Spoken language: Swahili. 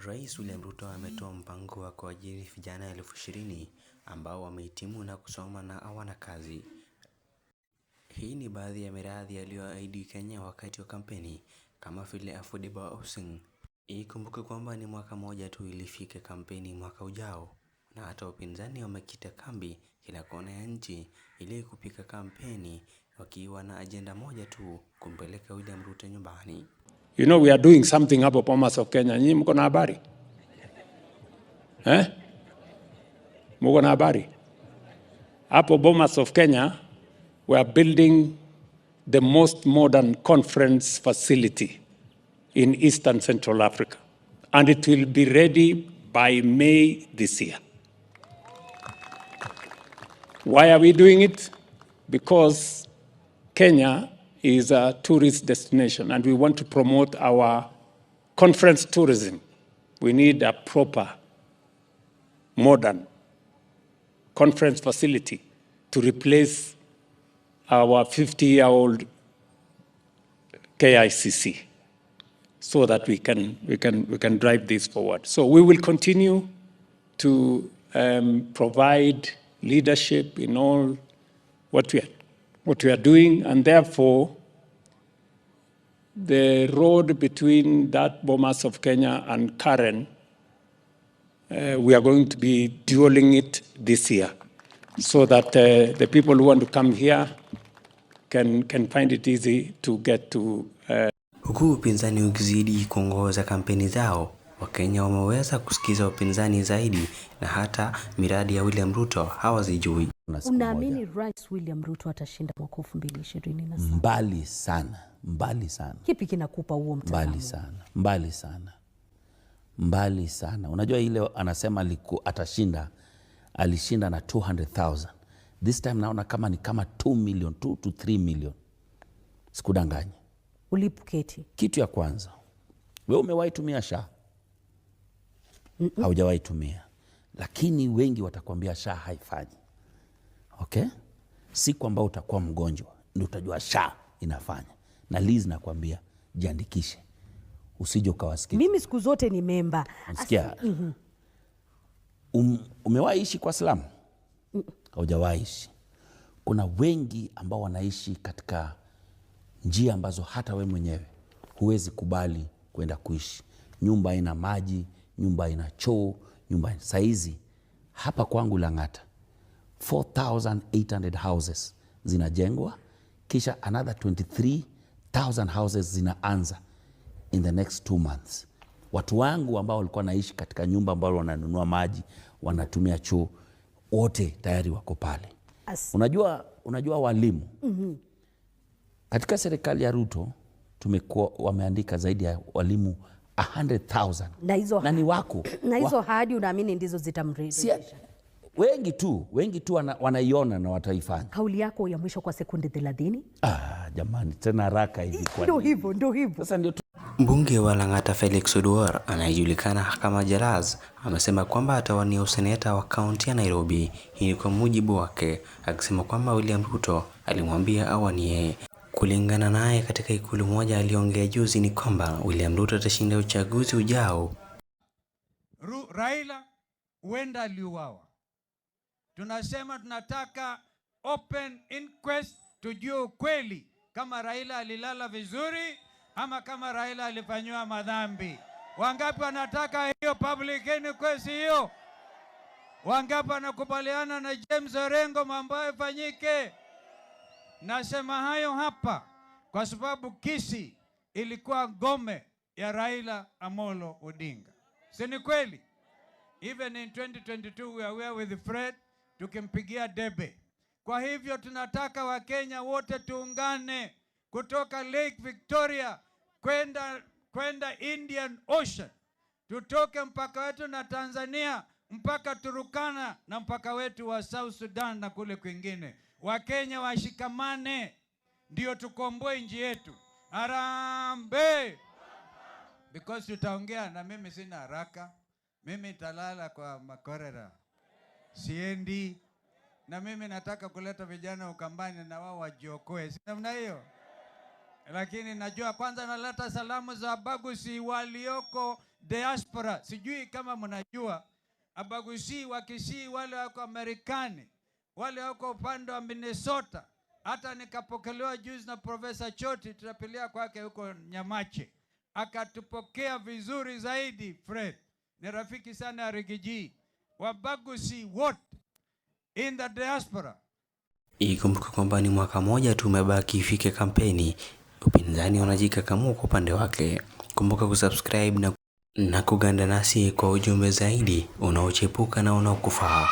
Rais William Ruto ametoa mpango wa kuajiri vijana 20,000 ambao wamehitimu na kusoma na hawana kazi. Hii ni baadhi ya miradi aliyoahidi Kenya wakati wa kampeni kama vile affordable housing. Ikumbuke kwamba ni mwaka mmoja tu ilifike kampeni mwaka ujao, na hata upinzani wamekita kambi kila kona ya nchi ili kupiga kampeni wakiwa na ajenda moja tu, kumpeleka William Ruto nyumbani. You know we are doing something hapo Bomas of Kenya. Nyinyi mko na habari? Eh? Mko na habari? Hapo Bomas of Kenya we are building the most modern conference facility in Eastern Central Africa, and it will be ready by May this year. Why are we doing it? Because Kenya is a tourist destination and we want to promote our conference tourism. We need a proper, modern conference facility to replace our 50-year-old KICC so that we can drive this forward. So we will continue to provide leadership in all what we are doing, and therefore the road between that Bomas of Kenya and Karen, we are going to be dualing it this year so that the people who want to come here can find it easy to get to Huku upinzani ukizidi kuongoza kampeni zao, Wakenya wameweza kusikiza upinzani zaidi na hata miradi ya William Ruto hawazijui. Na siku moja. Unaamini Rais William Ruto atashinda mwaka 2027? Mbali sana, mbali sana. Kipi kinakupa huo mtazamo? Mbali sana, mbali sana, mbali sana. Unajua ile anasema atashinda, alishinda na 200,000. This time naona kama ni kama 2 million, 2 to 3 million. Sikudanganyi. Ulipoketi. Kitu ya kwanza, we umewahi tumia SHA? Haujawahi tumia, lakini wengi watakwambia SHA haifanyi. Okay, siku ambao utakuwa mgonjwa ndio utajua SHA inafanya. Na Liz, nakwambia jiandikishe, usije ukawasikia. Mimi siku zote ni memba. Unasikia? Umewahi ishi kwa slum? Haujawahi ishi. Kuna wengi ambao wanaishi katika njia ambazo hata we mwenyewe huwezi kubali kwenda kuishi. Nyumba ina maji, nyumba ina choo, nyumba saizi hapa kwangu Lang'ata 4800 houses zinajengwa, kisha another 23,000 houses zinaanza in the next 2 months. Watu wangu ambao walikuwa naishi katika nyumba ambao wananunua maji, wanatumia choo, wote tayari wako pale. Unajua walimu katika serikali ya Ruto tumekuwa wameandika zaidi ya walimu 100,000 Na hizo na ni wako na hizo ahadi unaamini ndizo zitamrejesha? Wengi tu wanaiona na wataifanya. Kauli yako ya mwisho kwa sekunde 30. Ah, jamani, tena haraka hivi kwa Ndio nini? hivyo, ndio hivyo. Sasa ndio Mbunge wa Lang'ata Felix Oduor anayejulikana kama Jalas amesema kwamba atawania useneta wa kaunti ya Nairobi. Hii ni kwa mujibu wake, akisema kwamba William Ruto alimwambia awanie. Kulingana naye katika ikulu moja aliongea juzi ni kwamba William Ruto atashinda uchaguzi ujao. Raila huenda aliuawa. Tunasema tunataka open inquest, tujue ukweli kama Raila alilala vizuri ama kama Raila alifanyiwa madhambi. Wangapi wanataka hiyo public inquest hiyo? Wangapi wanakubaliana na James Orengo mambo hayo ifanyike? Nasema hayo hapa kwa sababu Kisii ilikuwa ngome ya Raila Amolo Odinga, si ni kweli? Even in 2022 we were with Fred tukimpigia debe. Kwa hivyo tunataka Wakenya wote tuungane kutoka Lake Victoria kwenda Indian Ocean, tutoke mpaka wetu na Tanzania mpaka Turkana na mpaka wetu wa South Sudan na kule kwingine. Wakenya washikamane ndio tukomboe nchi yetu. Harambee! Because tutaongea na mimi sina haraka, mimi nitalala kwa makorera, siendi na mimi nataka kuleta vijana Ukambani na wao wajiokoe, si namna hiyo? Lakini najua kwanza naleta salamu za Abagusii walioko Diaspora, sijui kama mnajua Abagusii Wakisii wale wako Amerikani, wale wako upande wa Minnesota. Hata nikapokelewa juzi na Profesa Choti, tutapilia kwake huko Nyamache, akatupokea vizuri zaidi. Fred ni rafiki sana ya Riggy G. Wabagusi wote in the diaspora. Ikumbuke kwamba ni mwaka moja tu umebaki ifike kampeni, upinzani wanajikakamua kwa upande wake. Kumbuka kusubscribe na kuganda nasi kwa ujumbe zaidi unaochepuka na unaokufaa.